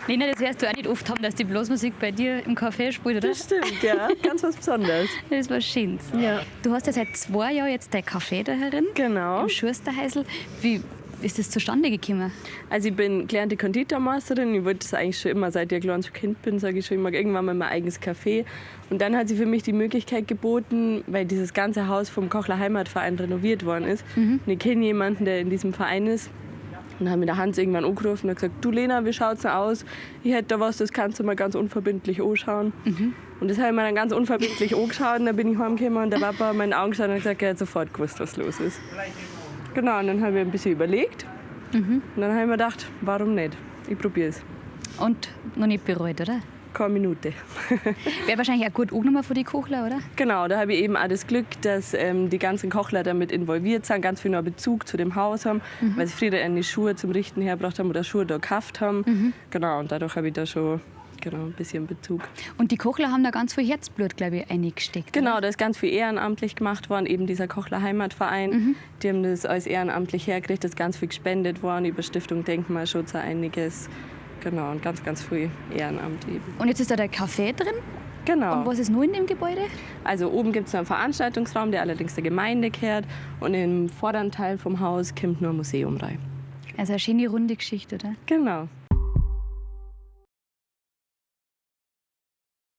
Lena, das wirst du auch nicht oft haben, dass die Blasmusik bei dir im Café spielt, oder? Das stimmt, ja. Ganz was Besonderes. Das ist was Schönes. Ja. Du hast ja seit 2 Jahren jetzt dein Café da herin. Genau. Im Schusterhäusl. Wie ist das zustande gekommen? Also ich bin gelernte Konditormeisterin. Ich wollte das eigentlich schon immer, seit ich ein kleines Kind bin, sage ich schon immer, irgendwann mal mein eigenes Café. Und dann hat sich für mich die Möglichkeit geboten, weil dieses ganze Haus vom Kochler Heimatverein renoviert worden ist. Und ich kenne jemanden, der in diesem Verein ist. Und dann hat mir der Hans irgendwann angerufen und hat gesagt, du Lena, wie schaut's denn aus? Ich hätte da was, das kannst du mal ganz unverbindlich anschauen. Und das habe ich mir dann ganz unverbindlich angeschaut und dann bin ich heimgekommen und der Papa hat mir in die Augen geschaut und hat gesagt, er hat sofort gewusst, was los ist. Genau, und dann habe ich ein bisschen überlegt. Und dann habe ich mir gedacht, warum nicht? Ich probiere es. Und noch nicht bereut, oder? Keine Minute. Wär wahrscheinlich auch gut angenommen von den Kochler, oder? Genau, da habe ich eben auch das Glück, dass die ganzen Kochler damit involviert sind, ganz viel noch Bezug zu dem Haus haben, weil sie früher eine Schuhe zum Richten hergebracht haben oder Schuhe da gekauft haben. Genau, und dadurch habe ich da schon, genau, ein bisschen Bezug. Und die Kochler haben da ganz viel Herzblut, glaube ich, eingesteckt. Genau, oder? Da ist ganz viel ehrenamtlich gemacht worden, eben dieser Kochler Heimatverein. Die haben das alles ehrenamtlich hergerichtet, ist ganz viel gespendet worden, über Stiftung Denkmalschutz auch einiges. Genau, und ganz, ganz viel Ehrenamt eben. Und jetzt ist da der Café drin. Genau. Und was ist noch in dem Gebäude? Also oben gibt es noch einen Veranstaltungsraum, der allerdings der Gemeinde gehört. Und im vorderen Teil vom Haus kommt nur ein Museum rein. Also eine schöne runde Geschichte, oder? Genau.